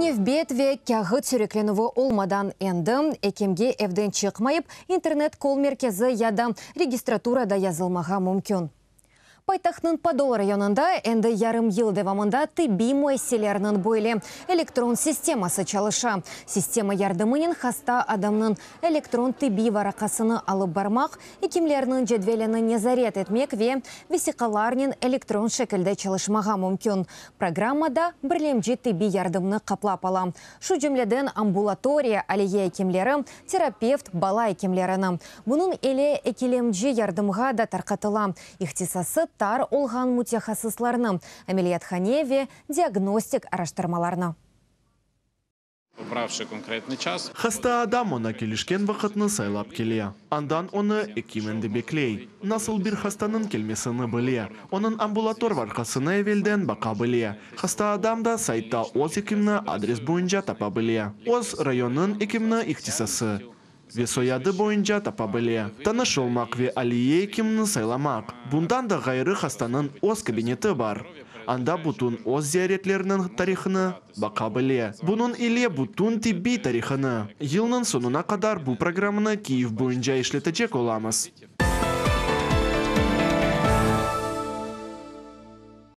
Nevbet ve kâğıt süyreklenüvi olmadan endi ekimge evden çıqmayıp, internet kol-merkezi ya da registraturada yazılmağa mümkün. Paytahtnıñ Podol rayonında endi yarım yıl devamında tibbiy müessiselerniñ böyle elektron sisteması çalışa. Sistema yardımınen hasta adamnıñ elektron tibbiy varaqasını alıp barmaq, ekimlerniñ cedvelini nezaret etmek ve vesiqalarnen elektron şekilde çalışmağa mümkün. Programma da birlemci tibbiy yardımnı qaplap ala. Şu cümleden ambulatoriya, aliye ekimleri, terapevt, bala ekimlerini. Bunıñ ile ekilemci yardımğa da tarqatıla, ihtisası tar olğan mütehassıslarnı, ameliyathane ve diagnostik araştırmalarnı. Обравши конкретный час. Hasta adam oña kelişken vaqıtnı saylap kele. Andan onı ekim endi bekley. Nasıl bir hastanıñ kelmesini bile. Onıñ ambulator varaqasını evelden baqa bile. Hasta adam da saytta öz ekimni adres boyunca tapa bile. Öz rayonınıñ ekimni ihtisası ve soyadı boyunca tapa bile. Tanış olmaq ve aliye ekimni saylamaq. Bundan da ğayrı hastanıñ öz kabineti bar. Anda bütün öz ziyaretleriniñ tarihını baqa bile. Bunıñ ile bütün tibbiy tarihını. Yılnıñ soñuna qadar bu programmanı Kiyev boyunca işletecek olamız.